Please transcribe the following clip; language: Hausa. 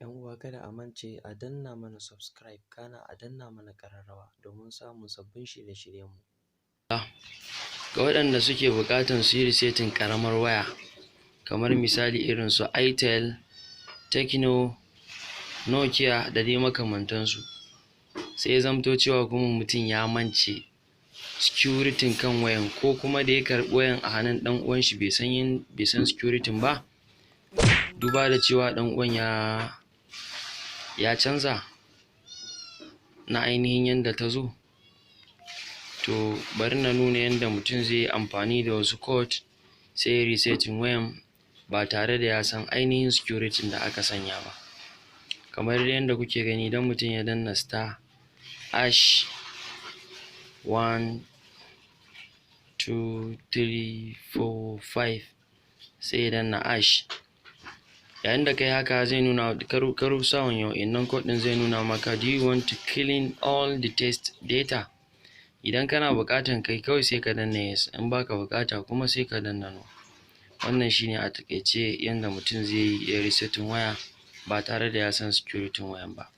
‘Yan uwa, kada a mance a danna mana subscribe, kana a danna mana ƙararrawa domin samun sabbin shirye-shiryenmu. Ga waɗanda suke buƙatan su yi resetting ƙaramar waya, kamar misali irin su Itel, Tecno, Nokia da dai makamantansu, sai ya zamto cewa kuma mutum ya mance security kan wayan, ko kuma da ya karɓi wayan a hannun ɗan uwan shi bai san security ba, duba da cewa ɗan uwan ya canza na ainihin yanda ta zo. To, bari na nuna yanda mutum zai yi amfani da wasu code sai ya resetting wayan ba tare da ya san ainihin security da aka sanya ba. Kamar dai yanda kuke gani, idan mutum ya danna *#12345, sai ya danna hash. Yayin da kai haka, zai nuna ka sa wa'innan code ɗin, zai nuna maka, "Do you want to clean all the test data?" Idan kana buƙatan kai, kawai sai ka danna yes, in baka buƙata kuma sai ka danna no. Wannan shine a taƙaice yanda mutum zai yi ya resetting waya ba tare da ya san security wayan ba.